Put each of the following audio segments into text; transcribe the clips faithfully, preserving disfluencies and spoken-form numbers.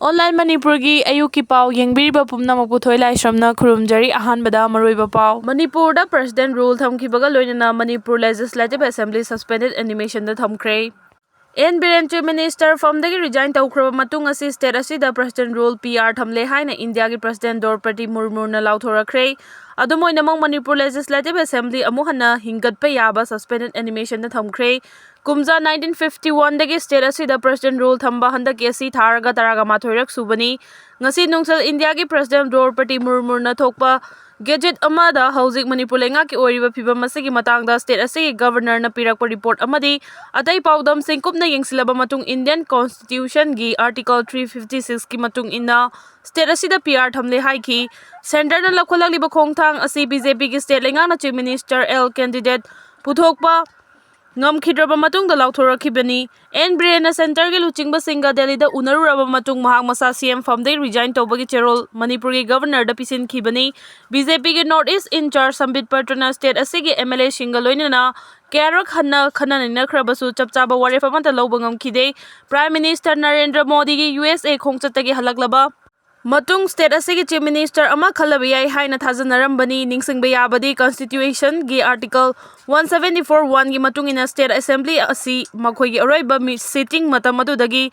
Online ꯃꯅꯤꯄꯨꯔꯒꯤ ꯑꯌꯨꯛꯀꯤ ꯄꯥꯎ ꯌꯦꯡꯕꯤꯔꯤꯕ ꯄꯨꯝꯅꯃꯛꯄꯨ ꯊꯣꯏ ꯂꯥꯏꯁ꯭ꯔꯝꯅ ꯈꯨꯔꯨꯝꯖꯔꯤ꯫ ꯑꯍꯥꯟꯕꯗ ꯃꯔꯨꯑꯣꯏꯕ ꯄꯥꯎ꯫ ꯃꯅꯤꯄꯨꯔꯗ President Rule ꯊꯝꯈꯤꯕꯒ ꯂꯣꯏꯅꯅ ꯃꯅꯤꯄꯨꯔ Legislative Assembly suspended animationꯗ ꯊꯝꯈ꯭ꯔꯦ꯫ ꯑꯦꯟ ꯕꯤꯔꯦꯟ Chief Minister ꯐꯝꯗꯒꯤ resign ꯇꯧꯈ꯭ꯔꯕ ꯃꯇꯨꯡ ꯑꯁꯤ state ꯑꯁꯤꯗ President Rule, P R, ꯊꯝꯂꯦ ꯍꯥꯏꯅ ꯏꯟꯗꯤꯌꯥꯒꯤ President ꯗ꯭ꯔꯧꯄꯗꯤ ꯃꯨꯔꯃꯨꯅ ꯂꯥꯎꯊꯣꯔꯛꯈ꯭ꯔꯦ꯫ ꯑꯗꯨꯝ ꯑꯣꯏꯅꯃꯛ ꯃꯅꯤꯄꯨꯔ Legislative Assembly ꯑꯃꯨꯛ ꯍꯟꯅ ꯍꯤꯡꯒꯠꯄ ꯌꯥꯕ suspended animationꯗ ꯊꯝꯈ꯭ꯔꯦ꯫ ꯀꯨꯝꯖꯥ nineteen fifty oneꯗꯒꯤ state ꯑꯁꯤꯗ President Rule ꯊꯝꯕ ꯍꯟꯗꯛꯀꯤ ꯑꯁꯤ ꯊꯥꯔꯒ ꯇꯔꯥꯒ ꯃꯥꯊꯣꯏꯔꯛ ꯁꯨꯕꯅꯤ꯫ ꯉꯁꯤ ꯅꯨꯡꯊꯤꯜ ꯏꯟꯗꯤꯌꯥꯒꯤ President ꯗ꯭ꯔꯧꯄꯗꯤ ꯃꯨꯔꯃꯨꯅ ꯊꯣꯛꯄ Gazette ꯑꯃꯗ ꯍꯧꯖꯤꯛ ꯃꯅꯤꯄꯨꯔ ꯂꯩꯉꯥꯛꯀꯤ ꯑꯣꯏꯔꯤꯕ ꯐꯤꯕꯝ ꯑꯁꯤꯒꯤ ꯃꯇꯥꯡꯗ state ꯑꯁꯤꯒꯤ Governorꯅ ꯄꯤꯔꯛꯄ report ꯑꯃꯗꯤ ꯑꯇꯩ ꯄꯥꯎꯗꯝꯁꯤꯡ ꯀꯨꯞꯅ ꯌꯦꯡꯁꯤꯜꯂꯕ ꯃꯇꯨꯡ Indian Constitutionꯒꯤ Article three fifty sixꯀꯤ ꯃꯇꯨꯡ ꯏꯟꯅ state ꯑꯁꯤꯗ P R ꯊꯝꯂꯦ ꯍꯥꯏꯈꯤ꯫ Centreꯅ ꯂꯧꯈꯠꯂꯛꯂꯤꯕ ꯈꯣꯡꯊꯥꯡ ꯑꯁꯤ BJPꯒꯤ state ꯂꯩꯉꯥꯛꯅ Chief Minister L candidate ꯄꯨꯊꯣꯛꯄ ꯉꯝꯈꯤꯗ꯭ꯔꯕ ꯃꯇꯨꯡꯗ ꯂꯥꯎꯊꯣꯔꯛꯈꯤꯕꯅꯤ꯫ ꯑꯦꯟ ꯕꯤꯔꯦꯟꯅ Centreꯒꯤ ꯂꯨꯆꯤꯡꯕꯁꯤꯡꯒ ꯗꯦꯜꯂꯤꯗ ꯎꯅꯔꯨꯔꯕ ꯃꯇꯨꯡ ꯃꯍꯥꯛ ꯃꯁꯥ CM ꯐꯝꯗꯒꯤ resign ꯇꯧꯕꯒꯤ ꯆꯦꯔꯣꯜ ꯃꯅꯤꯄꯨꯔꯒꯤ Governorꯗ ꯄꯤꯁꯤꯟꯈꯤꯕꯅꯤ꯫ BJPꯒꯤ North East in-charge ꯁꯝꯕꯤꯠ ꯄꯇ꯭ꯔꯅ state ꯑꯁꯤꯒꯤ MLAꯁꯤꯡꯒ ꯂꯣꯏꯅꯅ ꯀꯌꯥꯔꯛ ꯍꯟꯅ ꯈꯟꯅ ꯅꯩꯅꯈ꯭ꯔꯕꯁꯨ ꯆꯞ ꯆꯥꯕ ꯋꯥꯔꯦꯞ ꯑꯃꯠꯇ ꯂꯧꯕ ꯉꯝꯈꯤꯗꯦ꯫ Prime Minister ꯅꯔꯦꯟꯗ꯭ꯔ ꯃꯣꯗꯤꯒꯤ USA ꯈꯣꯡꯆꯠꯇꯒꯤ ꯍꯜꯂꯛꯂꯕ ꯃꯇꯨꯡ state ꯑꯁꯤꯒꯤ Chief Minister ꯑꯃ ꯈꯜꯂꯕ ꯌꯥꯏ ꯍꯥꯏꯅ ꯊꯥꯖꯅꯔꯝꯕꯅꯤ꯫ ꯅꯤꯡꯁꯤꯡꯕ ꯌꯥꯕꯗꯤ Constitutionꯒꯤ Article one seventy four oneꯒꯤ ꯃꯇꯨꯡ ꯏꯟꯅ state assembly ꯑꯁꯤ ꯃꯈꯣꯏꯒꯤ ꯑꯔꯣꯏꯕ ꯃꯤ-, sitting ꯃꯇꯝ ꯑꯗꯨꯗꯒꯤ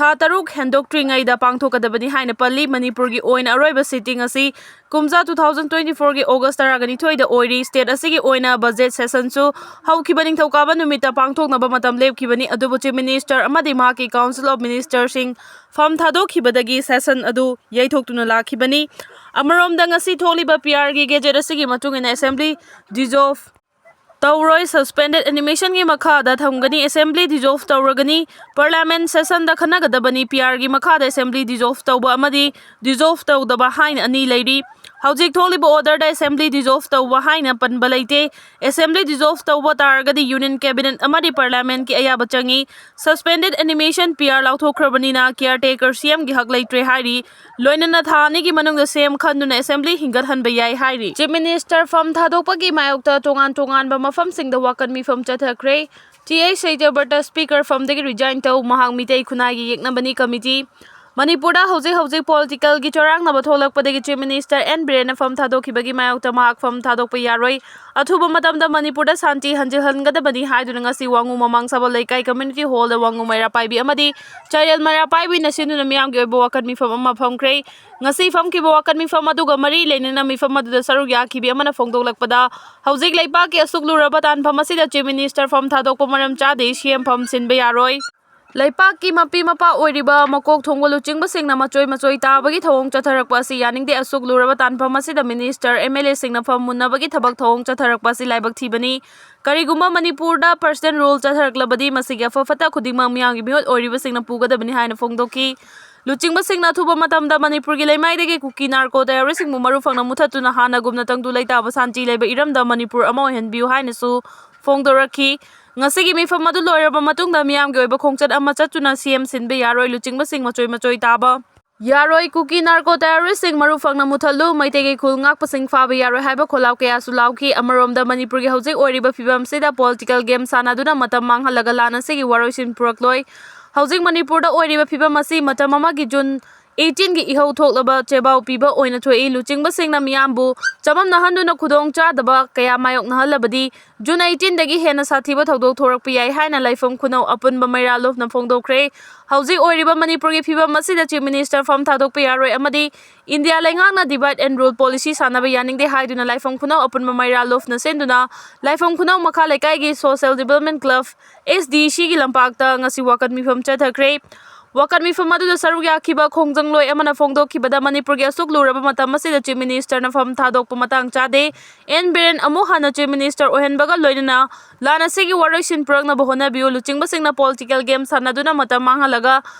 ꯊꯥ ꯇꯔꯨꯛ ꯍꯦꯟꯗꯣꯛꯇ꯭ꯔꯤꯉꯩꯗ ꯄꯥꯡꯊꯣꯛꯀꯗꯕꯅꯤ ꯍꯥꯏꯅ ꯄꯜꯂꯤ꯫ ꯃꯅꯤꯄꯨꯔꯒꯤ ꯑꯣꯏꯅ ꯑꯔꯣꯏꯕ sitting ꯑꯁꯤ ꯀꯨꯝꯖꯥ two thousand twenty fourꯒꯤ August ꯇꯔꯥꯒ ꯅꯤꯊꯣꯏꯗ ꯑꯣꯏꯔꯤ꯫ State ꯑꯁꯤꯒꯤ ꯑꯣꯏꯅ budget sessionꯁꯨ ꯍꯧꯈꯤꯕ ꯅꯤꯡꯊꯧꯀꯥꯕ ꯅꯨꯃꯤꯠꯇ ꯄꯥꯡꯊꯣꯛꯅꯕ ꯃꯇꯝ ꯂꯦꯞꯈꯤꯕꯅꯤ, ꯑꯗꯨꯕꯨ Chief Minister ꯑꯃꯗꯤ ꯃꯍꯥꯛꯀꯤ Council of Ministerꯁꯤꯡ ꯐꯝ ꯊꯥꯗꯣꯛꯈꯤꯕꯗꯒꯤ session ꯑꯗꯨ ꯌꯩꯊꯣꯛꯇꯨꯅ ꯂꯥꯛꯈꯤꯕꯅꯤ꯫ ꯑꯃꯔꯣꯝꯗ ꯉꯁꯤ ꯊꯣꯛꯂꯤꯕ PRꯒꯤ gazette ꯑꯁꯤꯒꯤ ꯃꯇꯨꯡ ꯏꯟꯅ assembly dissolve ꯇꯧꯔꯣꯏ, suspended animationꯒꯤ ꯃꯈꯥꯗ ꯊꯝꯒꯅꯤ, assembly dissolve ꯇꯧꯔꯒꯅꯤ, parliament sessionꯗ ꯈꯟꯅꯒꯗꯕꯅꯤ, PRꯒꯤ ꯃꯈꯥꯗ assembly dissolve ꯇꯧꯕ ꯑꯃꯗꯤ dissolve ꯇꯧꯗꯕ ꯍꯥꯏꯅ ꯑꯅꯤ ꯂꯩꯔꯤ꯫ ꯍꯧꯖꯤꯛ ꯊꯣꯛꯂꯤꯕ orderꯗ assembly dissolve ꯇꯧꯕ ꯍꯥꯏꯅ ꯄꯟꯕ ꯂꯩꯇꯦ꯫ Assembly dissolve ꯇꯧꯕ ꯇꯥꯔꯒꯗꯤ union cabinet ꯑꯃꯗꯤ parliamentꯀꯤ ꯑꯌꯥꯕ ꯆꯪꯏ꯫ Suspended animation PR ꯂꯥꯎꯊꯣꯛꯈ꯭ꯔꯕꯅꯤꯅ caretaker CMꯒꯤ ꯍꯛ ꯂꯩꯇ꯭ꯔꯦ ꯍꯥꯏꯔꯤ꯫ ꯂꯣꯏꯅꯅ ꯊꯥ ꯑꯅꯤꯒꯤ ꯃꯅꯨꯡꯗ CM ꯈꯟꯗꯨꯅ assembly ꯍꯤꯡꯒꯠꯍꯟꯕ ꯌꯥꯏ ꯍꯥꯏꯔꯤ꯫ Chief Minister ꯐꯝ ꯊꯥꯗꯣꯛꯄꯒꯤ ꯃꯥꯌꯣꯛꯇ ꯇꯣꯉꯥꯟ ꯇꯣꯉꯥꯟꯕ ꯃꯐꯝꯁꯤꯡꯗ ꯋꯥꯀꯠ ꯃꯤꯐꯝ ꯆꯠꯊꯈ꯭ꯔꯦ꯫ T H ꯁꯩꯇꯕ꯭ꯔꯇ speaker ꯐꯝꯗꯒꯤ resign ꯇꯧ, ꯃꯍꯥꯛ ꯃꯤꯇꯩ ꯈꯨꯟꯅꯥꯏꯒꯤ ꯌꯦꯛꯅꯕꯅꯤ committee꯫ ꯃꯅꯤꯄꯨꯔꯗ ꯍꯧꯖꯤꯛ ꯍꯧꯖꯤꯛ ꯄꯣꯂꯤꯇꯤꯀꯦꯜꯒꯤ ꯆꯔꯥꯡꯅꯕ ꯊꯣꯛꯂꯛꯄꯗꯒꯤ ꯆꯤꯐ ꯃꯤꯅꯤꯁꯇꯔ ꯑꯦꯟ ꯕꯤꯔꯦꯟꯅ ꯐꯝ ꯊꯥꯗꯣꯛꯈꯤꯕꯒꯤ ꯃꯥꯌꯣꯛꯇ ꯃꯍꯥꯛ ꯐꯝ ꯊꯥꯗꯣꯛꯄ ꯌꯥꯔꯣꯏ꯫ ꯑꯊꯨꯕ ꯃꯇꯝꯗ ꯃꯅꯤꯄꯨꯔꯗ ꯁꯥꯟꯇꯤ ꯍꯟꯖꯤꯜꯍꯟꯒꯗꯕꯅꯤ ꯍꯥꯏꯗꯨꯅ ꯉꯁꯤ ꯋꯥꯉꯨ ꯃꯃꯥꯡ ꯁꯕꯜ ꯂꯩꯀꯥꯏ ꯀꯝꯃ꯭ꯌꯨꯅꯤꯇꯤ ꯍꯣꯜꯗ ꯋꯥꯉꯨ ꯃꯩꯔꯥ ꯄꯥꯏꯕꯤ ꯑꯃꯗꯤ ꯆꯥꯏꯔꯦꯜ ꯃꯩꯔꯥ ꯄꯥꯏꯕꯤꯅ ꯁꯤꯟꯗꯨꯅ ꯃꯤꯌꯥꯝꯒꯤ ꯑꯣꯏꯕ ꯋꯥꯀꯠ ꯃꯤꯐꯝ ꯑꯃ ꯐꯝꯈ꯭ꯔꯦ꯫ ꯉꯁꯤ ꯐꯝꯈꯤꯕ ꯋꯥꯀꯠ ꯃꯤꯐꯝ ꯑꯗꯨꯒ ꯃꯔꯤ ꯂꯩꯅꯅ ꯃꯤꯐꯝ ꯑꯗꯨꯗ ꯁꯔꯨꯛ ꯌꯥꯈꯤꯕꯤ ꯑꯃꯅ ꯐꯣꯡꯗꯣꯛꯂꯛꯄꯗ, ꯍꯧꯖꯤꯛ ꯂꯩꯕꯥꯛꯀꯤ ꯑꯁꯨꯛ ꯂꯨꯔꯕ ꯇꯥꯟꯐꯝ ꯑꯁꯤꯗ ꯆꯤꯐ ꯃꯤꯅꯤꯁꯇꯔ ꯐꯝ ꯊꯥꯗꯣꯛꯄ ꯃꯔꯝ ꯆꯥꯗꯦ, ꯁꯤ ꯑꯦꯝ ꯐꯝ ꯁꯤꯟꯕ ꯌꯥꯔꯣꯏ꯫ ꯂꯩꯄꯥꯛꯀꯤ ꯃꯄꯤ ꯃꯄꯥ ꯑꯣꯏꯔꯤꯕ ꯃꯀꯣꯛ ꯊꯣꯡꯕ ꯂꯨꯆꯤꯡꯕꯁꯤꯡꯅ ꯃꯆꯣꯏ ꯃꯆꯣꯏ ꯇꯥꯕꯒꯤ ꯊꯧꯑꯣꯡ ꯆꯠꯊꯔꯛꯄ ꯑꯁꯤ ꯌꯥꯅꯤꯡꯗꯦ꯫ ꯑꯁꯨꯛ ꯂꯨꯔꯕ ꯇꯥꯟꯐꯝ ꯑꯁꯤꯗ ꯃꯤꯅꯤꯁꯇꯔ, ꯑꯦꯝ ꯑꯦꯜ ꯑꯦꯁꯤꯡꯅ ꯐꯝ ꯃꯨꯟꯅꯕꯒꯤ ꯊꯕꯛ ꯊꯧꯑꯣꯡ ꯆꯠꯊꯔꯛꯄ ꯑꯁꯤ ꯂꯥꯏꯕꯛ ꯊꯤꯕꯅꯤ꯫ ꯀꯔꯤꯒꯨꯝꯕ ꯃꯅꯤꯄꯨꯔꯗ ꯄꯔꯁꯅꯦꯜ ꯔꯨꯜ ꯆꯠꯊꯔꯛꯂꯕꯗꯤ ꯃꯁꯤꯒꯤ ꯑꯐ ꯐꯠꯇ ꯈꯨꯗꯤꯡꯃꯛ ꯃꯤꯌꯥꯝꯒꯤ ꯃꯤꯍꯨꯠ ꯑꯣꯏꯔꯤꯕꯁꯤꯡꯅ ꯄꯨꯒꯗꯕꯅꯤ ꯍꯥꯏꯅ ꯐꯣꯡꯗꯣꯛꯈꯤ꯫ ꯂꯨꯆꯤꯡꯕꯁꯤꯡꯅ ꯑꯊꯨꯕ ꯃꯇꯝꯗ ꯃꯅꯤꯄꯨꯔꯒꯤ ꯂꯩꯃꯥꯏꯗꯒꯤ ꯀꯨꯀꯤ ꯅꯥꯔꯀꯣ ꯇꯦꯔꯣꯔꯤꯁ꯭ꯠꯁꯤꯡꯕꯨ ꯃꯔꯨ ꯐꯪꯅ ꯃꯨꯊꯠꯇꯨꯅ ꯍꯥꯟꯅꯒꯨꯝꯅ ꯇꯪꯗꯨ ꯂꯩꯇꯥꯕ ꯁꯥꯟꯇꯤ ꯂꯩꯕ ꯏꯔꯝꯗꯝ ꯃꯅꯤꯄꯨꯔ ꯑꯃ ꯑꯣꯏꯍꯟꯕꯤꯌꯨ ꯍꯥꯏꯅꯁꯨ ꯐꯣꯡꯗꯣꯔꯛꯈꯤ꯫ ꯉꯁꯤꯒꯤ ꯃꯤꯐꯝ ꯑꯗꯨ ꯂꯣꯏꯔꯕ ꯃꯇꯨꯡꯗ ꯃꯤꯌꯥꯝꯒꯤ ꯑꯣꯏꯕ ꯈꯣꯡꯆꯠ ꯑꯃ ꯆꯠꯇꯨꯅ ꯁꯤ ꯑꯦꯝ ꯁꯤꯟꯕ ꯌꯥꯔꯣꯏ, ꯂꯨꯆꯤꯡꯕꯁꯤꯡ ꯃꯆꯣꯏ ꯃꯆꯣꯏ ꯇꯥꯕ ꯌꯥꯔꯣꯏ, ꯀꯨꯀꯤ ꯅꯥꯔꯀꯣ ꯇꯦꯔꯣꯔꯤꯁ꯭ꯠꯁꯤꯡ ꯃꯔꯨ ꯐꯪꯅ ꯃꯨꯊꯠꯂꯨ, ꯃꯩꯇꯩꯒꯤ ꯈꯨꯜ ꯉꯥꯛꯄꯁꯤꯡ ꯐꯥꯕ ꯌꯥꯔꯣꯏ ꯍꯥꯏꯕ ꯈꯣꯜꯂꯥꯎ ꯀꯌꯥꯁꯨ ꯂꯥꯎꯈꯤ꯫ ꯑꯃꯔꯣꯝꯗ ꯃꯅꯤꯄꯨꯔꯒꯤ ꯍꯧꯖꯤꯛ ꯑꯣꯏꯔꯤꯕ ꯐꯤꯕꯝꯁꯤꯗ ꯄꯣꯂꯤꯇꯤꯀꯦꯜ ꯒꯦꯝ ꯁꯥꯟꯅꯗꯨꯅ ꯃꯇꯝ ꯃꯥꯡꯍꯜꯂꯒ ꯂꯥꯟ ꯑꯁꯤꯒꯤ ꯋꯥꯔꯣꯏꯁꯤꯟ ꯄꯨꯔꯛꯂꯣꯏ꯫ ꯍꯧꯖꯤꯛ ꯃꯅꯤꯄꯨꯔꯗ ꯑꯣꯏꯔꯤꯕ ꯐꯤꯕꯝ ꯑꯁꯤ ꯃꯇꯝ ꯑꯃꯒꯤ ꯖꯨꯟ ꯑꯩꯠꯇꯤꯟꯒꯤ ꯏꯍꯧ ꯊꯣꯛꯂꯕ ꯆꯦꯕꯥꯎ ꯄꯤꯕ ꯑꯣꯏꯅ ꯊꯣꯛꯏ꯫ ꯂꯨꯆꯤꯡꯕꯁꯤꯡꯅ ꯃꯤꯌꯥꯝꯕꯨ ꯆꯃꯝꯅꯍꯟꯗꯨꯅ ꯈꯨꯗꯣꯡ ꯆꯥꯗꯕ ꯀꯌꯥ ꯃꯥꯌꯣꯛꯅꯍꯜꯂꯕꯗꯤ ꯖꯨꯟ ꯑꯩꯠꯇꯤꯟꯗꯒꯤ ꯍꯦꯟꯅ ꯁꯥꯊꯤꯕ ꯊꯧꯗꯣꯛ ꯊꯣꯔꯛꯄ ꯌꯥꯏ ꯍꯥꯏꯅ ꯂꯥꯏꯐꯝ ꯈꯨꯅꯧ ꯑꯄꯨꯟꯕ ꯃꯩꯔꯥ ꯂꯨꯞꯅ ꯐꯣꯡꯗꯣꯛꯈ꯭ꯔꯦ꯫ ꯍꯧꯖꯤꯛ ꯑꯣꯏꯔꯤꯕ ꯃꯅꯤꯄꯨꯔꯒꯤ ꯐꯤꯕꯝ ꯑꯁꯤꯗ ꯆꯤꯐ ꯃꯤꯅꯤꯁꯇꯔ ꯐꯝ ꯊꯥꯗꯣꯛꯄ ꯌꯥꯔꯣꯏ ꯑꯃꯗꯤ ꯏꯟꯗꯤꯌꯥ ꯂꯩꯉꯥꯛꯅ ꯗꯤꯚꯥꯏꯗ ꯑꯦꯟ ꯔꯨꯜ ꯄꯣꯂꯤꯁꯤ ꯁꯥꯟꯅꯕ ꯌꯥꯅꯤꯡꯗꯦ ꯍꯥꯏꯗꯨꯅ ꯂꯥꯏꯐꯝ ꯈꯨꯅꯧ ꯑꯄꯨꯟꯕ ꯃꯩꯔꯥ ꯂꯨꯞꯅ ꯁꯤꯟꯗꯨꯅ ꯂꯥꯏꯐꯝ ꯈꯨꯅꯧ ꯃꯈꯥ ꯂꯩꯀꯥꯏꯒꯤ social development club, S D ꯁꯤꯒꯤ ꯂꯝꯄꯥꯛꯇ ꯉꯁꯤ ꯋꯥꯀꯠ ꯃꯤꯐꯝ ꯆꯠꯊꯈ꯭ꯔꯦ꯫ ꯋꯥꯀꯠ ꯃꯤꯐꯝ ꯑꯗꯨꯗ ꯁꯔꯨꯛ ꯌꯥꯈꯤꯕ ꯈꯣꯡꯖꯪꯂꯣꯏ ꯑꯃꯅ ꯐꯣꯡꯗꯣꯛꯈꯤꯕꯗ ꯃꯅꯤꯄꯨꯔꯒꯤ ꯑꯁꯨꯛ ꯂꯨꯔꯕ ꯃꯇꯝ ꯑꯁꯤꯗ ꯆꯤꯐ ꯃꯤꯅꯤꯁꯇꯔꯅ ꯐꯝ ꯊꯥꯗꯣꯛꯄ ꯃꯇꯥꯡ ꯆꯥꯗꯦ꯫ ꯑꯦꯟ ꯕꯤꯔꯦꯟ ꯑꯃꯨꯛ ꯍꯟꯅ ꯆꯤꯐ ꯃꯤꯅꯤꯁꯇꯔ ꯑꯣꯏꯍꯟꯕꯒ ꯂꯣꯏꯅꯅ ꯂꯥꯟ ꯑꯁꯤꯒꯤ ꯋꯥꯔꯣꯏꯁꯤꯟ ꯄꯨꯔꯛꯅꯕ ꯍꯣꯠꯅꯕꯤꯌꯨ꯫ ꯂꯨꯆꯤꯡꯕꯁꯤꯡꯅ ꯄꯣꯂꯤꯇꯤꯀꯦꯜ ꯒꯦꯝ ꯁꯥꯟꯅꯗꯨꯅ ꯃꯇꯝ ꯃꯥꯡꯍꯜꯂꯒ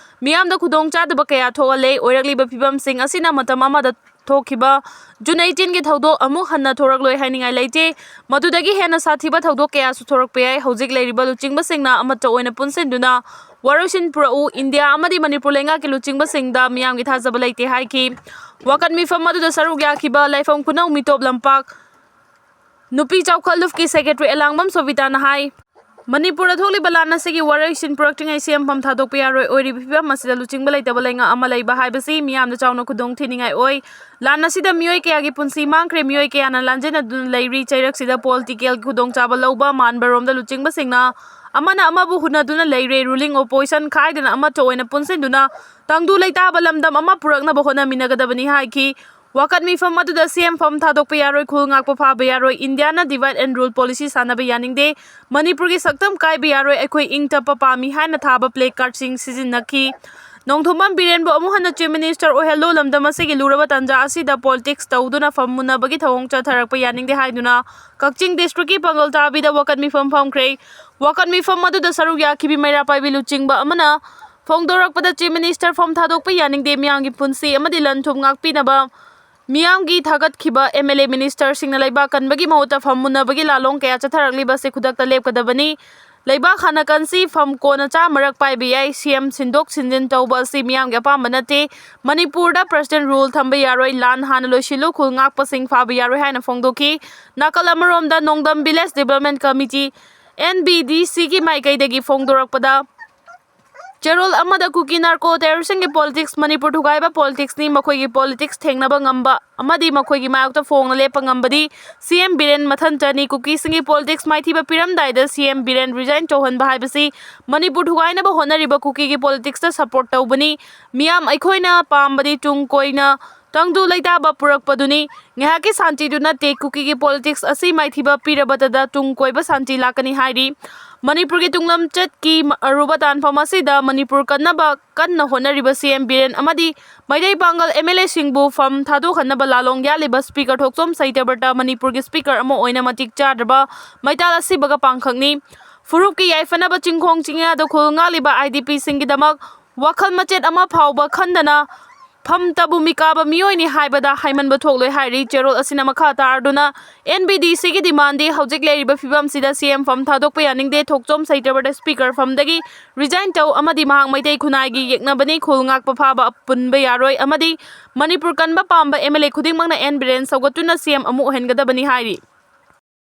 ꯃꯤꯌꯥꯝꯗ ꯈꯨꯗꯣꯡꯆꯥꯗꯕ ꯀꯌꯥ ꯊꯣꯛꯍꯜꯂꯦ꯫ ꯑꯣꯏꯔꯛꯂꯤꯕ ꯐꯤꯕꯝꯁꯤꯡ ꯑꯁꯤꯅ ꯃꯇꯝ ꯑꯃꯗ ꯊꯣꯛꯈꯤꯕ ꯖꯨꯟ ꯑꯩꯠꯇꯤꯟꯒꯤ ꯊꯧꯗꯣꯛ ꯑꯃꯨꯛ ꯍꯟꯅ ꯊꯣꯔꯛꯂꯣꯏ ꯍꯥꯏꯅꯤꯡꯉꯥꯏ ꯂꯩꯇꯦ꯫ ꯃꯗꯨꯗꯒꯤ ꯍꯦꯟꯅ ꯁꯥꯊꯤꯕ ꯊꯧꯗꯣꯛ ꯀꯌꯥꯁꯨ ꯊꯣꯔꯛꯄ ꯌꯥꯏ꯫ ꯍꯧꯖꯤꯛ ꯂꯩꯔꯤꯕ ꯂꯨꯆꯤꯡꯕꯁꯤꯡꯅ ꯑꯃꯠꯇ ꯑꯣꯏꯅ ꯄꯨꯟꯁꯤꯟꯗꯨꯅ ꯋꯥꯔꯣꯏꯁꯤꯟ ꯄꯨꯔꯛꯎ꯫ ꯏꯟꯗꯤꯌꯥ ꯑꯃꯗꯤ ꯃꯅꯤꯄꯨꯔ ꯂꯩꯉꯥꯛꯀꯤ ꯂꯨꯆꯤꯡꯕꯁꯤꯡꯗ ꯃꯤꯌꯥꯝꯒꯤ ꯊꯥꯖꯕ ꯂꯩꯇꯦ ꯍꯥꯏꯈꯤ꯫ ꯋꯥꯀꯠ ꯃꯤꯐꯝ ꯑꯗꯨꯗ ꯁꯔꯨꯛ ꯌꯥꯈꯤꯕ ꯂꯥꯏꯐꯝ ꯈꯨꯅꯧ ꯃꯤꯇꯣꯞ ꯂꯝꯄꯥꯛ ꯅꯨꯄꯤ ꯆꯥꯎꯈꯠ ꯂꯨꯞꯀꯤ ꯁꯦꯀ꯭ꯔꯦꯇꯔꯤ ꯑꯦꯂꯥꯡꯕꯝ ꯁꯣꯕꯤꯇꯥꯅ ꯍꯥꯏ꯫ ꯃꯅꯤꯄꯨꯔꯗ ꯊꯣꯛꯂꯤꯕ ꯂꯥꯟ ꯑꯁꯤꯒꯤ ꯋꯥꯔꯣꯏꯁꯤꯟ ꯄꯨꯔꯛꯇ꯭ꯔꯤꯉꯩ ꯁꯤ ꯑꯦꯝ ꯐꯝ ꯊꯥꯗꯣꯛꯄ ꯌꯥꯔꯣꯏ꯫ ꯑꯣꯏꯔꯤꯕ ꯐꯤꯕꯝ ꯑꯁꯤꯗ ꯂꯨꯆꯤꯡꯕ ꯂꯩꯇꯕ ꯂꯩꯉꯥꯛ ꯑꯃ ꯂꯩꯕ ꯍꯥꯏꯕꯁꯤ ꯃꯤꯌꯥꯝꯗ ꯆꯥꯎꯅ ꯈꯨꯗꯣꯡ ꯊꯤꯅꯤꯡꯉꯥꯏ ꯑꯣꯏ꯫ ꯂꯥꯟ ꯑꯁꯤꯗ ꯃꯤꯑꯣꯏ ꯀꯌꯥꯒꯤ ꯄꯨꯟꯁꯤ ꯃꯥꯡꯈ꯭ꯔꯦ, ꯃꯤꯑꯣꯏ ꯀꯌꯥꯅ ꯂꯥꯟꯖꯦꯟꯅꯗꯨꯅ ꯂꯩꯔꯤ꯫ ꯆꯩꯔꯛꯁꯤꯗ ꯄꯣꯂꯤꯇꯤꯀꯦꯜꯒꯤ ꯈꯨꯗꯣꯡꯆꯥꯕ ꯂꯧꯕ ꯃꯥꯟꯕꯔꯣꯝꯗ ꯂꯨꯆꯤꯡꯕꯁꯤꯡꯅ ꯑꯃꯅ ꯑꯃꯕꯨ ꯍꯨꯟꯅꯗꯨꯅ ꯂꯩꯔꯦ꯫ ꯔꯨꯂꯤꯡ ꯑꯣꯄꯣꯖꯤꯁꯟ ꯈꯥꯏꯗꯅ ꯑꯃꯠꯇ ꯑꯣꯏꯅ ꯄꯨꯟꯁꯤꯟꯗꯨꯅ ꯇꯪꯗꯨ ꯂꯩꯇꯥꯕ ꯂꯝꯗꯝ ꯑꯃ ꯄꯨꯔꯛꯅꯕ ꯍꯣꯠꯅꯃꯤꯟꯅꯒꯗꯕꯅꯤ ꯍꯥꯏꯈꯤ꯫ ꯋꯥꯀꯠ ꯃꯤꯐꯝ ꯑꯗꯨꯗ ꯁꯤ ꯑꯦꯝ ꯐꯝ ꯊꯥꯗꯣꯛꯄ ꯌꯥꯔꯣꯏ, ꯈꯨꯜ ꯉꯥꯛꯄ ꯐꯥꯕ ꯌꯥꯔꯣꯏ, ꯏꯟꯗꯤꯌꯥꯅ divide and rule policy ꯁꯥꯟꯅꯕ ꯌꯥꯅꯤꯡꯗꯦ, ꯃꯅꯤꯄꯨꯔꯒꯤ ꯁꯛꯇꯝ ꯀꯥꯏꯕ ꯌꯥꯔꯣꯏ, ꯑꯩꯈꯣꯏ ꯏꯪ ꯇꯞꯄ ꯄꯥꯝꯃꯤ ꯍꯥꯏꯅ ꯊꯥꯕ placard ꯁꯤꯡ ꯁꯤꯖꯤꯟꯅꯈꯤ꯫ ꯅꯣꯡꯊꯣꯝꯕꯝ ꯕꯤꯔꯦꯟꯕꯨ ꯑꯃꯨꯛ ꯍꯟꯅ Chief Minister ꯑꯣꯏꯍꯜꯂꯨ, ꯂꯝꯗꯝ ꯑꯁꯤꯒꯤ ꯂꯨꯔꯕ ꯇꯥꯟꯖꯥ ꯑꯁꯤꯗ politics ꯇꯧꯗꯨꯅ ꯐꯝ ꯃꯨꯟꯅꯕꯒꯤ ꯊꯧꯑꯣꯡ ꯆꯠꯊꯔꯛꯄ ꯌꯥꯅꯤꯡꯗꯦ ꯍꯥꯏꯗꯨꯅ ꯀꯛꯆꯤꯡ district ꯀꯤ ꯄꯥꯡꯒꯜ ꯇꯥꯕꯤꯗ ꯋꯥꯀꯠ ꯃꯤꯐꯝ ꯐꯝꯈ꯭ꯔꯦ꯫ ꯋꯥꯀꯠ ꯃꯤꯐꯝ ꯑꯗꯨꯗ ꯁꯔꯨꯛ ꯌꯥꯈꯤꯕꯤ ꯃꯩꯔꯥ ꯄꯥꯏꯕꯤ ꯂꯨꯆꯤꯡꯕ ꯑꯃꯅ ꯐꯣꯡꯗꯣꯔꯛꯄꯗ Chief Minister ꯐꯝ ꯊꯥꯗꯣꯛꯄ ꯌꯥꯅꯤꯡꯗꯦ, ꯃꯤꯌꯥꯝꯒꯤ ꯄꯨꯟꯁꯤ ꯑꯃꯗꯤ ꯂꯟ ꯊꯨꯝ ꯉꯥꯛꯄꯤꯅꯕ ꯃꯤꯌꯥꯝꯒꯤ ꯊꯥꯒꯠꯈꯤꯕ M L A minister ꯁꯤꯡꯅ ꯂꯩꯕꯥꯛ ꯀꯟꯕꯒꯤ ꯃꯍꯨꯠꯇ ꯐꯝ ꯃꯨꯟꯅꯕꯒꯤ ꯂꯥꯂꯣꯡ ꯀꯌꯥ ꯆꯠꯊꯔꯛꯂꯤꯕ ꯑꯁꯤ ꯈꯨꯗꯛꯇ ꯂꯦꯞꯀꯗꯕꯅꯤ꯫ ꯂꯩꯕꯥꯛ ꯍꯥꯟꯅ ꯀꯟꯁꯤ, ꯐꯝ ꯀꯣꯟꯅ ꯆꯥꯃꯔꯛ ꯄꯥꯏꯕ ꯌꯥꯏ꯫ ꯁꯤ ꯑꯦꯝ ꯁꯤꯟꯗꯣꯛ ꯁꯤꯟꯖꯤꯟ ꯇꯧꯕ ꯑꯁꯤ ꯃꯤꯌꯥꯝꯒꯤ ꯑꯄꯥꯝꯕ ꯅꯠꯇꯦ꯫ ꯃꯅꯤꯄꯨꯔꯗ President rule ꯊꯝꯕ ꯌꯥꯔꯣꯏ꯫ ꯂꯥꯟ ꯍꯥꯟꯅ ꯂꯣꯏꯁꯤꯜꯂꯨ, ꯈꯨꯜ ꯉꯥꯛꯄꯁꯤꯡ ꯐꯥꯕ ꯌꯥꯔꯣꯏ ꯍꯥꯏꯅ ꯐꯣꯡꯗꯣꯛꯈꯤ꯫ ꯅꯥꯀꯜ ꯑꯃꯔꯣꯝꯗ ꯅꯣꯡꯗꯝ Village Development Committee, N V D C ꯒꯤ ꯃꯥꯏꯀꯩꯗꯒꯤ ꯐꯣꯡꯗꯣꯔꯛꯄꯗ ꯆꯦꯔꯣꯜ ꯑꯃꯗ ꯀꯨꯀꯤ narco terrorist ꯁꯤꯡꯒꯤ politics, ꯃꯅꯤꯄꯨꯔ ꯊꯨꯒꯥꯏꯕ politics ꯅꯤ, ꯃꯈꯣꯏꯒꯤ politics ꯊꯦꯡꯅꯕ ꯉꯝꯕ ꯑꯃꯗꯤ ꯃꯈꯣꯏꯒꯤ ꯃꯥꯌꯣꯛꯇ ꯐꯣꯡꯅ ꯂꯦꯞꯄ ꯉꯝꯕꯗꯤ C M ꯕꯤꯔꯦꯟ ꯃꯊꯟꯇꯅꯤ꯫ ꯀꯨꯀꯤꯁꯤꯡꯒꯤ politics ꯃꯥꯏꯊꯤꯕ ꯄꯤꯔꯝꯗꯥꯏꯗ C M ꯕꯤꯔꯦꯟ resign ꯇꯧꯍꯟꯕ ꯍꯥꯏꯕꯁꯤ ꯃꯅꯤꯄꯨꯔ ꯊꯨꯒꯥꯏꯅꯕ ꯍꯣꯠꯅꯔꯤꯕ ꯀꯨꯀꯤꯒꯤ politics ꯇ support ꯇꯧꯕꯅꯤ꯫ ꯃꯤꯌꯥꯝ ꯑꯩꯈꯣꯏꯅ ꯄꯥꯝꯕꯗꯤ ꯇꯨꯡ ꯀꯣꯏꯅ ꯇꯪꯗꯨ ꯂꯩꯇꯥꯕ ꯄꯨꯔꯛꯄꯗꯨꯅꯤ꯫ ꯉꯥꯏꯍꯥꯛꯀꯤ ꯁꯥꯟꯇꯤꯗꯨ ꯅꯠꯇꯦ, ꯀꯨꯀꯤꯒꯤ politics ꯑꯁꯤ ꯃꯥꯏꯊꯤꯕ ꯄꯤꯔꯕꯗꯗ ꯇꯨꯡ ꯀꯣꯏꯕ ꯁꯥꯟꯇꯤ ꯂꯥꯛꯀꯅꯤ ꯍꯥꯏꯔꯤ꯫ ꯃꯅꯤꯄꯨꯔꯒꯤ ꯇꯨꯡꯂꯝꯆꯠꯀꯤ ꯑꯔꯨꯕ ꯇꯥꯟꯐꯝ ꯑꯁꯤꯗ ꯃꯅꯤꯄꯨꯔ ꯀꯟꯅꯕ ꯀꯟꯅ ꯍꯣꯠꯅꯔꯤꯕ C M ꯕꯤꯔꯦꯟ ꯑꯃꯗꯤ ꯃꯩꯇꯩ ꯄꯥꯡꯒꯜ M L A ꯁꯤꯡꯕꯨ ꯐꯝ ꯊꯥꯗꯣꯛꯍꯟꯅꯕ ꯂꯥꯂꯣꯡ ꯌꯥꯠꯂꯤꯕ Speaker ꯊꯣꯛꯆꯣꯝ ꯁꯩꯇꯕ꯭ꯔꯇ ꯃꯅꯤꯄꯨꯔꯒꯤ Speaker ꯑꯃ ꯑꯣꯏꯅ ꯃꯇꯤꯛ ꯆꯥꯗ꯭ꯔꯕ ꯃꯩꯇꯥꯜ ꯑꯁꯤꯕꯒ ꯄꯥꯡꯈꯛꯅꯤ꯫ ꯐꯨꯔꯨꯞꯀꯤ ꯌꯥꯏꯐꯅꯕ ꯆꯤꯡꯈꯣꯡ ꯆꯤꯡꯌꯥꯗ ꯈꯨꯜ ꯉꯥꯛꯂꯤꯕ I D P ꯁꯤꯡꯒꯤꯗꯃꯛ ꯋꯥꯈꯜ ꯃꯆꯦꯠ ꯑꯃ ꯐꯥꯎꯕ ꯈꯟꯗꯅ ꯐꯝ ꯇꯕꯨ ꯃꯤꯀꯥꯕ ꯃꯤꯑꯣꯏꯅꯤ ꯍꯥꯏꯕꯗ ꯍꯥꯏꯃꯟꯕ ꯊꯣꯛꯂꯣꯏ ꯍꯥꯏꯔꯤ꯫ ꯆꯦꯔꯣꯜ ꯑꯁꯤꯅ ꯃꯈꯥ ꯇꯥꯔꯗꯨꯅ N V D C ꯒꯤ demand ꯗꯤ ꯍꯧꯖꯤꯛ ꯂꯩꯔꯤꯕ ꯐꯤꯕꯝꯁꯤꯗ C M ꯐꯝ ꯊꯥꯗꯣꯛꯄ ꯌꯥꯅꯤꯡꯗꯦ, ꯊꯣꯛꯆꯣꯝ ꯁꯩꯇꯕ꯭ꯔꯇ Speaker ꯐꯝꯗꯒꯤ resign ꯇꯧ ꯑꯃꯗꯤ ꯃꯍꯥꯛ ꯃꯩꯇꯩ ꯈꯨꯟꯅꯥꯏꯒꯤ ꯌꯦꯛꯅꯕꯅꯤ, ꯈꯨꯜ ꯉꯥꯛꯄ ꯐꯥꯕ ꯄꯨꯟꯕ ꯌꯥꯔꯣꯏ ꯑꯃꯗꯤ ꯃꯅꯤꯄꯨꯔ ꯀꯟꯕ ꯄꯥꯝꯕ M L A ꯈꯨꯗꯤꯡꯃꯛꯅ N ꯕꯤꯔꯦꯟ ꯁꯧꯒꯠꯇꯨꯅ C M ꯑꯃꯨꯛ ꯑꯣꯏꯍꯟꯒꯗꯕꯅꯤ ꯍꯥꯏꯔꯤ꯫